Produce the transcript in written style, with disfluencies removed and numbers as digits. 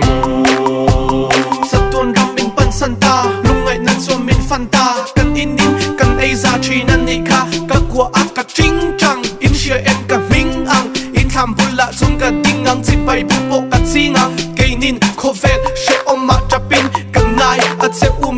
maw? Chatuan ram min pansan ta, lungngaihna chuan min fan ta, kan in in kan ei za thin a nih kha, ka kuah a ka ching chang, in hria em ka hming ang, in thlam bulah chuan ka ding ang, chipai bu pawh ka ching ang, keinin khawvel hrehawm ah tapin ka ngai a che u.